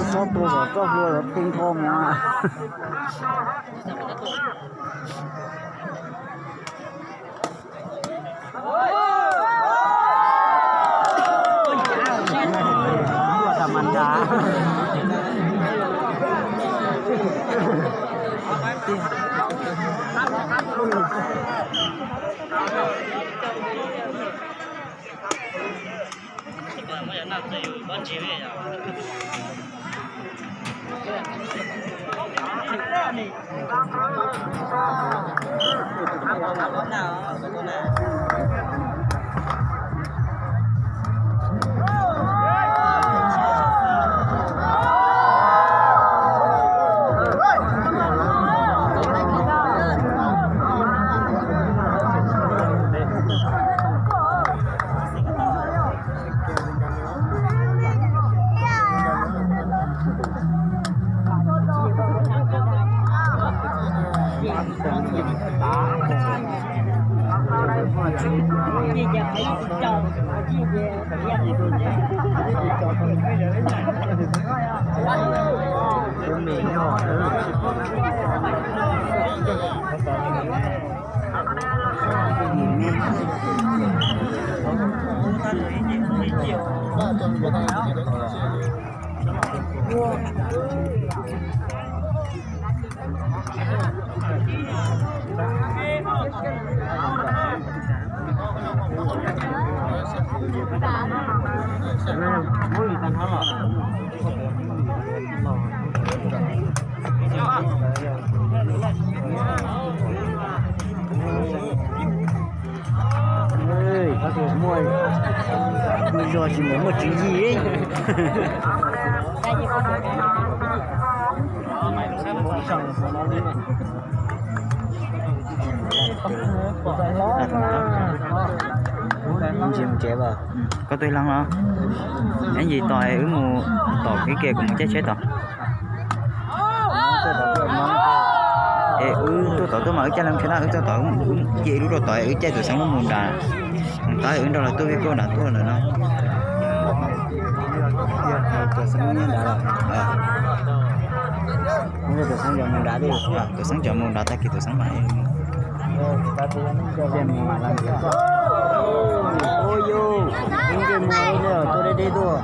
Xob tua kom txoj hlua pee nrho mas. Muaj lus zog tsis mus muaj tswv yim. Ntsia mus tsev, koj tuaj ib leeg los? Ib ntsis tos wb mus tom ib ke kuv mus caij tsheb tod. Es wb tuaj tod tuaj mas wb caij leej kiag na, wb tuaj tod, wb cia ib lub rau tod, wb caij tus xeeb lub mus nrad. Mus tod wb nrog lawv tuaj, wb tuaj nrad tuaj lawm no. Tus xeeb nyob nrad los? Tus xeeb cov mus nrad, tus xeeb cov mus nrad tag kis tus xeeb mam. Ua yus, tuaj deb deb tuaj.